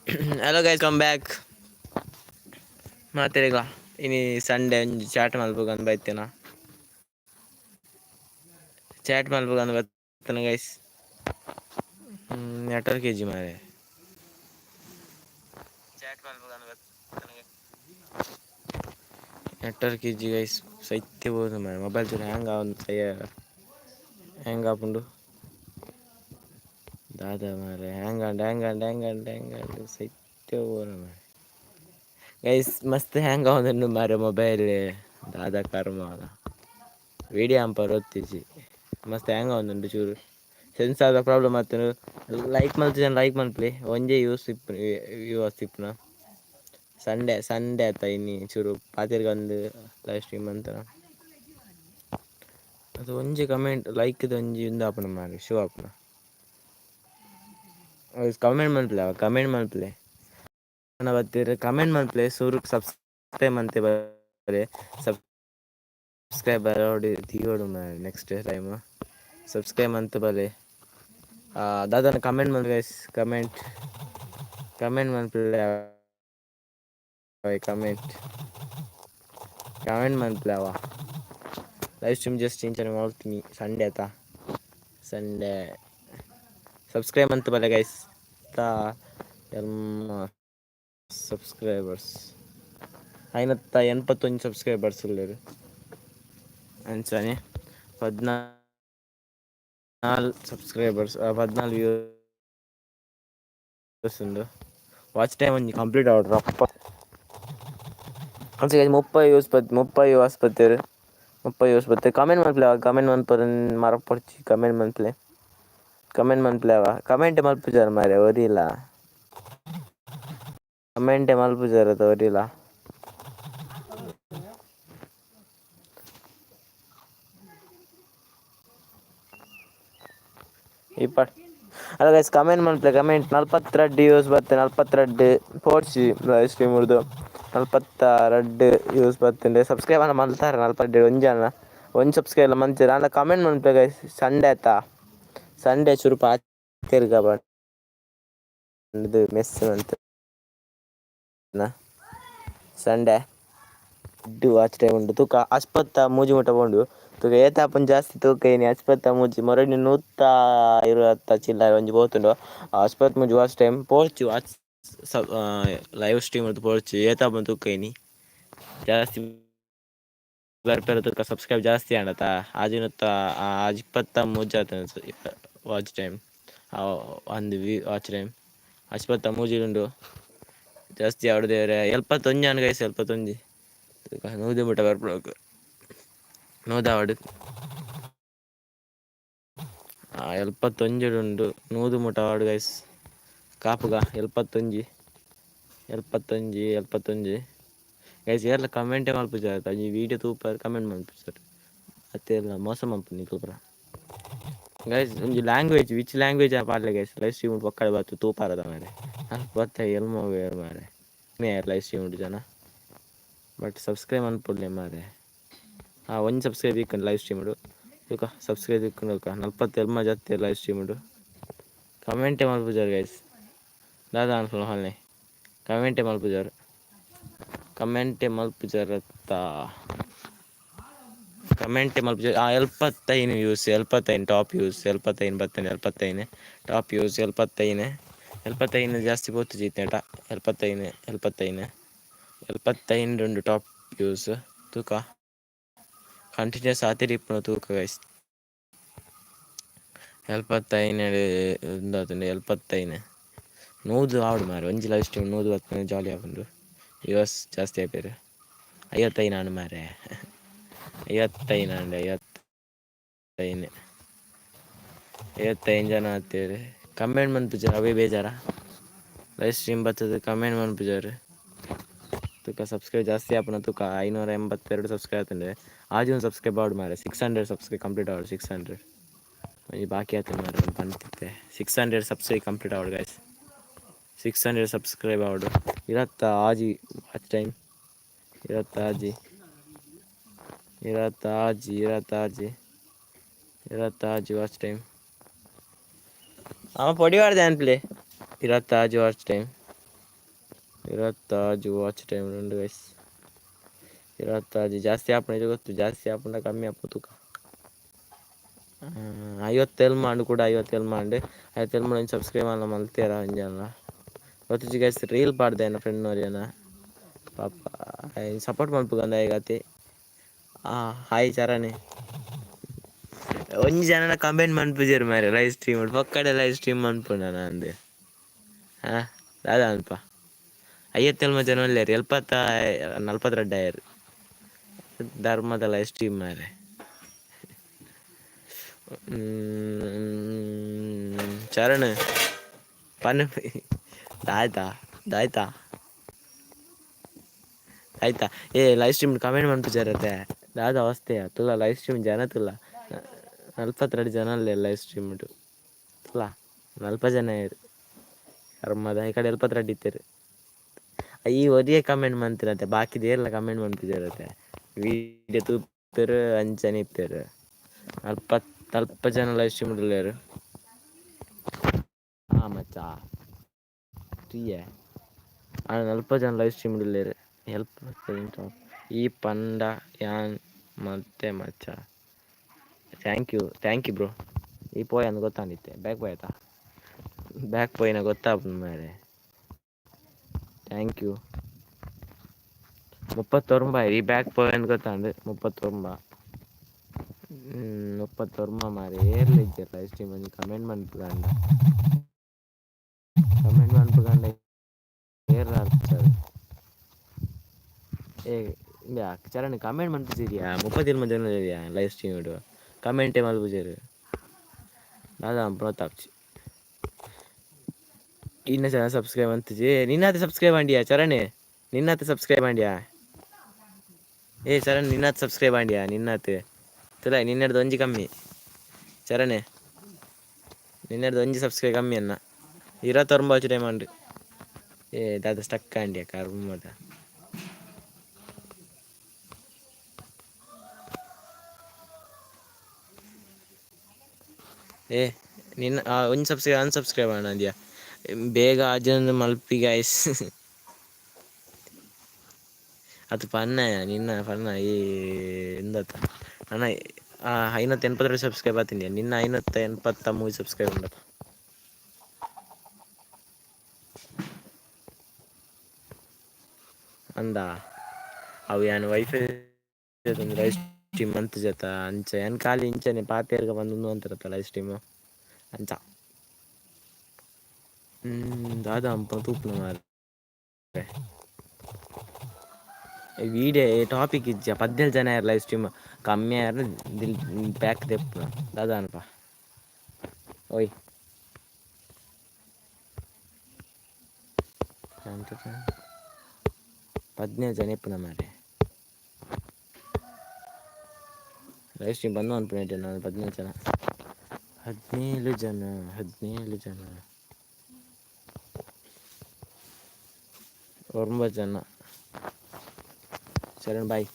Hello guys, come back ಮಾತೆರೆಗ್ಲ. ಇನಿ Sunday, ಒಂಜಿ chat ಮಲ್ಪುಗಂದ್ ಬೈತಿನ, chat ಮಲ್ಪುಗಂದ್ ಬತ್ತನ guys. Network ಇಜ್ಜಿ ಮಾರೆ. ಚಾಟ್ ಮಲ್ಪುಗಂದ್ ಬತ್ತನ, ನೆಟ್ವರ್ಕ್ ಇಜ್ಜಿ ಗೈಸ್. ಸೈತೆ ಬೋದು ಮಾರೆ. ಮೊಬೈಲ್ ಚೂರು ಹ್ಯಾಂಗ್ ಆವೊಂದು, ಸಯ್ಯ ಹ್ಯಾಂಗ್ ಆಪುಂಡು ದಾದ ಮಾರೆ. ಹ್ಯಾಂಗ್ ಆಂಡ್, ಹ್ಯಾಂಗ್ ಆಂಡ್, ಹ್ಯಾಂಗ್ ಆಂಡ್, ಹ್ಯಾಂಗ್ ಆಂಡ್, ಸೈತೆ ಬೋಡು ಮಾರೆ. ಗೈಸ್, ಮಸ್ತ್ ಹ್ಯಾಂಗ್ ಆವೊಂದುಂಡು ಮಾರೆ ಮೊಬೈಲ್. ದಾದ ಕರ್ಮ, ವೀಡಿಯೋ ಅಂಪರ್ ಒತ್ತಿಜಿ. ಮಸ್ತ್ ಹ್ಯಾಂಗ್ ಆವೊಂದುಂಡು. ಚೂರು ಸೆನ್ಸಾರ್ದ ಪ್ರಾಬ್ಲಮ್ ಆತುಂಡು. ಲೈಕ್ ಮಲ್ತಿಜ, ಲೈಕ್ ಮನ್ಪುಲೆ. ಒಂಜೇ ಯೂಸ್ ಇಪ್ಪು, ವ್ಯೂವರ್ಸ್ ಇಪ್ಪುನ. ಸಂಡೆ, ಸಂಡೆ ಆತ ಇನಿ. ಚೂರು ಪಾತೆರ್ಗಂದು ಲೈವ್ ಸ್ಟ್ರೀಮ್ ಮಂತನ. ಅದು ಒಂಜಿ ಕಮೆಂಟ್, ಲೈಕ್ ಒಂಜಿ ಉಂದು ಆಪುಂಡು ಮಾರೆ, ಶೋ ಆಪುನ. ಕಮೆಂಟ್ ಮನ್ಪುಲೆ, ಕಮೆಂಟ್ ಮನ್ಪುಲೆ. ಬತ್ತೆರ್, ಕಮೆಂಟ್ ಮನ್ಪುಲೆ. ಸುರುಕ್ ಸಬ್ಸ್ಕ್ರೈಬ್ ಮಂತೆ ಬರೆ. ಸಬ್ಸ್ಕ್ರೈಬ್ ದೀವೊಡು ಮಾರೆ. ನೆಕ್ಸ್ಟ್ ಟೈಮ್ ಸಬ್ಸ್ಕ್ರೈಬ್ ಮಂತ್ ಬಲೆ. ದಾದನ ಕಮೆಂಟ್ ಮನ್ಪುಲೆ ಗೈಸ್. ಕಮೆಂಟ್, ಕಮೆಂಟ್ ಮನ್ಪುಲೆ. ಕಮೆಂಟ್, ಕಮೆಂಟ್ ಮನ್ಪುಲೆ. ಅವ ಲೈವ್ ಸ್ಟ್ರೀಮ್ ಜಸ್ಟ್ ಇಂಚನೆ ಮಲ್ತೀನಿ. ಸಂಡೆ ಆತ, ಸಂಡೆ. ಸಬ್ಸ್ಕ್ರೈಬ್ ಮಂತ್ ಬಲೆ ಗೈಸ್. ಎಲ್ಮ ಸಬ್ಸ್ಕ್ರೈಬರ್ಸ್, 581 ಸಬ್ಸ್ಕ್ರೈಬರ್ಸ್ ಉಲ್ಲೆರ್. ಅಂಚನೆ 14 ಸಬ್ಸ್ಕ್ರೈಬರ್ಸ್, 14 ವ್ಯೂಸ್ ಉಂಡು. ವಾಚ್ ಟೈಮ್ ಒಂಜಿ ಕಂಪ್ಲೀಟ್ ಆವಡ್ ರಪ್ಪ. ಅಂಚ 30 ವ್ಯೂಸ್ ಬತ್, 30 ವ್ಯೂಸ್ ಬತ್ತೆರ್, 30 ವ್ಯೂಸ್ ಬತ್ತೆ. ಕಮೆಂಟ್ ಮನ್ಪುಲೆ. ಕಮೆಂಟ್ ಮನ್ಪರೆ ಮರಪೊಡ್ಚಿ. ಕಮೆಂಟ್ ಮನ್ಪುಲೆ, ಕಮೆಂಟ್ ಮನ್ಪುಲೆ. ಅವ ಕಮೆಂಟ್ ಮಲ್ಪುಜಾರ್ ಮಾರೆ ಒರಿಲ. ಕಮೆಂಟೆ ಮಲ್ಪುಜಾರ್ ಅತ ಒರಿಲ. ಇಪ್ಪಡ್ ಅಲ್ಲ ಗೈಸ್, ಕಮೆಂಟ್ ಮನ್ಪುಲೆ, ಕಮೆಂಟ್. 42 ವ್ಯೂಸ್ ಬತ್ತೆ, 42. ಪೋಡ್ಚಿ ಲೈವ್ ಸ್ಟ್ರೀಮ್ ಉರ್ದು. 42 ವ್ಯೂಸ್ ಬತ್ತುಂಡು. ಸಬ್ಸ್ಕ್ರೈಬ್ ಅನ್ನ ಮಲ್ತಾರೆ 42 ಒಂಜಿ ಅನ್ನ ಒಂಜಿ ಸಬ್ಸ್ಕ್ರೈಬ್ ಮಂತಿರ. ಆಂಡ ಕಮೆಂಟ್ ಮನ್ಪುಲೆ ಗೈಸ್. ಸಂಡೆ ಆತ, ಸಂಡೆ. ಚೂರು ಪಾತೆರ್ಗ ಪಂಡ್ದ್ ಮೆಸ್ ಮಂತ್. ಸಂಡೆ ವಾಚ್ ಟೈಮ್ ಉಂಡು. ತೂಕ, 63 ಮುಟ ಪೋಂಡು. ತೂಕ, ಏತಾಪುಂಡು ಜಾಸ್ತಿ ತೂಕ ಇನಿ. 63 ಮೊರನಿ 120 ಚಿಲ್ಲರೆ ಒಂಜಿ ಪೋತುಂಡು. 63 ವಾಚ್ ಟೈಮ್. ಪೋರ್ಚು ವಾಚ್ ಲೈವ್ ಸ್ಟ್ರೀಮ್ ಪೋರ್ಚು. ಏತಾಪುಂಡು ತೂಕ ಇನಿ. ಜಾಸ್ತಿ ಬರ್ಪೆರ ತೂಕ. ಸಬ್ಸ್ಕ್ರೈಬ್ ಜಾಸ್ತಿ ಆಂಡತ. ಆಜಿನೂತ್ತ 23 ಆತುಂಡು ವಾಚ್ ಟೈಮ್. ಅಂದ್ ವಾಚ್ ಟೈಮ್ 63 ಉಂಡು. ಜಾಸ್ತಿ ಆವಡ್ ದೇವರೆ. 71 ಆಂಡ್ ಗೈಸ್, 71. 100 ಮುಟ ಬರ್ಪುಂಡು. 100 ಆವಡ್. 71 ಉಂಡು. 100 ಮುಟ ಆವಡ್ ಗೈಸ್. ಕಾಪುಗ. 71, 71, 71. ಗೈಸ್, ಏರ್ಲ ಕಮೆಂಟೇ ಮಲ್ಪುಜಾರ್. ಈ ವಿಡಿಯೋ ತೂಪರ್, ಕಮೆಂಟ್ ಮಲ್ಪುಜಾರ್. ಅತ್ತೇರ್ಲ ಮೋಸ ಮಲ್ಪುನಿ ನಿಕುಲು ಪೂರ. ಗೈಸ್, ಒಂಜಿ ಲ್ಯಾಂಗ್ವೇಜ್, which language ಪಾಡ್ಲೆ ಗೈಸ್. ಲೈವ್ ಸ್ಟ್ರೀಮ್ ಪೊಕ್ಕಡೆ ಬತ್ತು ತೂಪಾರದ ಮಾರೆ. ಬತ್ತ ಎಲ್ಮ ಮಾರೆ ಲೈವ್ ಸ್ಟ್ರೀಮ್ ಉಂಟು ಜನ. ಬಟ್ ಸಬ್ಸ್ಕ್ರೈಬ್ ಮನ್ಪುಡ್ಲೆ ಮಾರೆ. ಹಾಂ, ಒಂಜಿ ಸಬ್ಸ್ಕ್ರೈಬ್ ಇಕ್ಕುಂಡು ಲೈವ್ ಸ್ಟ್ರೀಮ್ ತೂಕ. ಸಬ್ಸ್ಕ್ರೈಬ್ ಇಕ್ಕುಂಡು. 40 ಜತ್ತೆ ಲೈವ್ ಸ್ಟ್ರೀಮ್. ಕಮೆಂಟೇ ಮಲ್ಪುಜಾರ್ ಗೈಸ್. ದಾದ ಅನ್ಪುನ ಹೊಲ್ನೆ. ಕಮೆಂಟೇ ಮಲ್ಪುಜಾರ್, ಕಮೆಂಟೇ ಮಲ್ಪುಜಾರತ್ತ, ಕಮೆಂಟೇ ಮಲ್ಪುಜಾರ್. ಆ 75 views, 75 top views. 75 ಬತ್ತನೆ, 75 top views. 75, 75 ಜಾಸ್ತಿ ಪೋತುಜಿ ಇತ್ತೆಟ. 75, 75, 75 ಉಂಡು ಟಾಪ್ ವ್ಯೂಸ್. ತೂಕ, ಕಂಟಿನ್ಯೂಸ್ ಆತಿರಿ ಇಪ್ಪುನ. ತೂಕ ಗೈಸ್, 75 ಉಂದಾತುಂಡು. 75, 100 ಆವಡ್ ಮಾರೆ. ಒಂಜಿ ಲೈವ್ ಸ್ಟ್ರೀಮ್ 100 ಬತ್ತನೆ ಜಾಲಿ ಆಪುಂಡು. ವ್ಯೂವರ್ಸ್ ಜಾಸ್ತಿ ಆಪೆರ್. 55 ಆಂಡ್ ಮಾರೆ, 55 ಆಂಡ್. 55, 55 ಜನ ಆತೆರ್. ಕಮೆಂಟ್ ಮನ್ಪುಜಾರ್, ಅವೇ ಬೇಜಾರ. ಲೈವ್ ಸ್ಟ್ರೀಮ್ ಬತ್ತದ, ಕಮೆಂಟ್ ಮನ್ಪುಜಾರ್. ತೂಕ, ಸಬ್ಸ್ಕ್ರೈಬ್ ಜಾಸ್ತಿ ಆಪುನ ತೂಕ. 582 ಸಬ್ಸ್ಕ್ರೈಬ್ ಆತುಂಡು. ಆಜಿ ಒಂದು ಸಬ್ಸ್ಕ್ರೈಬ್ ಆವಡ್ ಮಾರೆ. 600 ಸಬ್ಸ್ಕ್ರೈಬ್ ಕಂಪ್ಲೀಟ್ ಆವಡ್. 600 ಒಂಜಿ ಬಾಕಿ ಆತುಂಡು ಮಾರೆ. ಒಂದು ಪಂತಿತ್ತೆ. 600 ಸಬ್ಸ್ಕ್ರೈಬ್ ಕಂಪ್ಲೀಟ್ ಆವಡ್ ಗೈಸ್. 600 ಸಬ್ಸ್ಕ್ರೈಬ್ ಆವಡ್. 26 ವಾಚ್ ಟೈಮ್. 26, 26, 26, 26 watch time. ಅವ ಪೊಡಿ ವಾಡ್ದೆ ಅನ್ಪ್ಲೆ. 26 ವಾಚ್ ಟೈಮ್. 26 watch time ಉಂಡು ಗೈಸ್. 26 ಜಾಸ್ತಿ ಆಪುನ ಗೊತ್ತು, ಜಾಸ್ತಿ ಆಪುಂಡ ಕಮ್ಮಿ ಆಪು ತೂಕ. 50 ಮಾಂಡು ಕೂಡ 50 ಮಾಂಡು 50 ಒಂಜಿ ಸಬ್ಸ್ಕ್ರೈಬ್ ಅಲ್ಲ ಮಲ್ತೇರ ಒಂಜಲ್ಲ ಗೊತ್ತಿಜ್ಜಿ ಗೈಸ್. ರೀಲ್ ಪಾಡ್ದೆ ಎನ್ನ ಫ್ರೆಂಡ್ ನೋರಿಯನ ಪಾಪ ಸಪೋರ್ಟ್ ಮಲ್ಪುಗಂದ ಈಗತಿ. ಹಾಯ್ ಚರಣೆ. ಒಂಜಿ ಜನನ ಕಮೆಂಟ್ ಮನ್ಪುಜೆರ್ ಮಾರ್ರೆ ಲೈವ್ ಸ್ಟ್ರೀಮ್ ಪೊಕ್ಕಡೆ ಲೈವ್ ಸ್ಟ್ರೀಮ್ ಮನ್ಪುನ ಅಂದ್. ಹಾಂ ದಾದ ಅಲ್ಪ 50 ಜನ ಉಲ್ಲೆರ್, 42 ಆಯೆರ್. ಧರ್ಮದ ಲೈವ್ ಸ್ಟ್ರೀಮ್ ಮಾರ್ರೆ. ಚರಣ್ ಪನ್ ದಾಯ್ತಾ ದಾಯ್ತಾ ಆಯ್ತಾ. ಏ live stream comment ಮನ್ಪುಜಾರತೆ ದಾದ ಅವಸ್ಥೆ ತುಲ ಲೈವ್ ಸ್ಟ್ರೀಮ್ ಜನ ತುಲ್ಲ 42 ಜನ ಅಲ್ಲೇ ಲೈವ್ ಸ್ಟ್ರೀಮ್ ತುಲ 40 ಜನ ಇರು ಕರ್ಮದ ಈ ಕಡೆ 72 ಇತ್ತೆರ್. ಈ ಒರಿಯೇ ಕಮೆಂಟ್ ಮಂತಿರತ್ತೆ, ಬಾಕಿ ದೇರ್ಲ ಕಮೆಂಟ್ ಮನ್ಪುಜಾರತ್ತೆ. ವೀಡಿಯೋ ತೂಪೆರ್ ಅಂಚನೆ ಇತ್ತೆರ್. 40 ಜನ ಲೈವ್ ಸ್ಟ್ರೀಮ್ ಉಲ್ಲೆರ್. ಹಾ ಮಚ್ಚ ಫ್ರೀಯೇ 40 ಜನ ಲೈವ್ ಸ್ಟ್ರೀಮ್ ಉಲ್ಲೆರ್. ಹೆಲ್ಪ್ ಈ ಪಂಡ ಯಾನ್ ಮತ್ತೆ ಮಚ್ಚ. Thank you thank you bro. ಈ ಪೋಯ ಅಂದ್ ಗೊತ್ತಾಂದಿತ್ತೆ ಬ್ಯಾಕ್ ಪೋಯತಾ ಬ್ಯಾಕ್ ಪೋಯಿನ ಗೊತ್ತಾಪುಂಡು ಮಾರ್ರೆ. Thank you. 39 ಈ ಬ್ಯಾಕ್ ಪೋಯಂದ್ ಗೊತ್ತಾಂಡ್ 39. 39 ಮಾರ್ರೆ. ಏರ್ಲ ಇಜ್ಜೆರ್ ಲೈವ್ ಸ್ಟ್ರೀಮ್ ಒಂಜಿ ಕಮೆಂಟ್ ಮನ್ಪುಗಂಡ ಕಮೆಂಟ್ ಮನ್ಪುಗಂಡ ಏರ್ಲ ಅರ್ಚರ್. ಏ ಇಂಬ್ಯಾ ಚರಣ್ ಕಮೆಂಟ್ ಮನ್ಪುಜೆರಿಯಾ? 37 ಜನ ಉಲ್ಲೆರಿಯಾ ಲೈವ್ ಸ್ಟ್ರೀಮ್ ಕಮೆಂಟೇ ಮನ್ಪುಜೆರ್ ದಾದ ಮನ್ಪುನ ಗೊತ್ತಾಪುಜಿ. ಇನ್ನ ಜನ ಸಬ್ಸ್ಕ್ರೈಬ್ ಮಂತುಜಿ. ನಿನ್ನಾತೆ ಸಬ್ಸ್ಕ್ರೈಬ್ ಆಂಡಿಯಾ ಚರಣ್? ನಿನ್ನಾತೆ ಸಬ್ಸ್ಕ್ರೈಬ್ ಆಂಡಿಯಾ? ಏ ಚರಣ್ ನಿನ್ನಾತ್ ಸಬ್ಸ್ಕ್ರೈಬ್ ಆಂಡಿಯಾ? ನಿನ್ನಾತ್ ತುಲ ನಿನ್ನೆಡ್ದು ಒಂಜಿ ಕಮ್ಮಿ ಚರಣೆ, ನಿನ್ನೆಡ್ದು ಒಂಜಿ ಸಬ್ಸ್ಕ್ರೈಬ್ ಕಮ್ಮಿ ಅನ್ನ. 29 ಟೈಮ್ ಆಂಡ್. ಏ ದಾದ ಸ್ಟಕ್ ಆಂಡಿಯಾ ಕರ್ಮದ. ಏ ನಿನ್ನ ಒಂಜಿ ಸಬ್ಸ್ಕ್ರೈಬ್ ಅನ್ಸಬ್ಸ್ಕ್ರೈಬ್ ಆಂಡಿಯಾ? ಬೇಗ ಆಜೊಂದು ಮಲ್ಪಿ ಗೈಸ್. ಅದು ಪನ್ನಯ ನಿನ್ನ ಪನ್ನ ಈ ಎಂದತ್ತ ನನ್ನ 582 ಸಬ್ಸ್ಕ್ರೈಬ್ ಆತಿಂದ್ಯಾ ನಿನ್ನ 583 ಸಬ್ಸ್ಕ್ರೈಬ್ ಉಂಡಪ್ಪ. ಅಂದ ಅವು ಯಾನ್ wifi live stream ಮಂತುಜತ ಅಂಚ ಯಾನ್ ಖಾಲಿ ಇಂಚನೆ ಪಾತೆರ್ಗ ಬಂದು ಉಂದು ಅಂತಾರತ್ತ ಲೈವ್ ಸ್ಟ್ರೀಮ್ ಅಂಚ. ದಾದ ಅಂಪ ತೂಪುನ ಮಾರ್ರೆ. ವೀಡಿಯೋ ಟಾಪಿಕ್ ಇಜ್ಜ 17 ಜನ ಆಯೆರ್ ಲೈವ್ ಸ್ಟ್ರೀಮ್ ಕಮ್ಮಿ ಆಯೆರ್ ದಿಲ್ ಪ್ಯಾಕ್ ದೆಪ್ಪುನ ದಾದ ಅನ್ಪ ಓಯ್. 17 ಜನ ಇಪ್ಪುನ ಮಾರ್ರೆ ಲೈವ್ ಸ್ಟ್ರೀಮ್ ಬಂದು ಅನ್ಪುನ ನಾನು. 17 ಜನ 17 ಜನ 17 ಜನ 9 ಜನ. ಚರಣ್ ಬಾಯ್.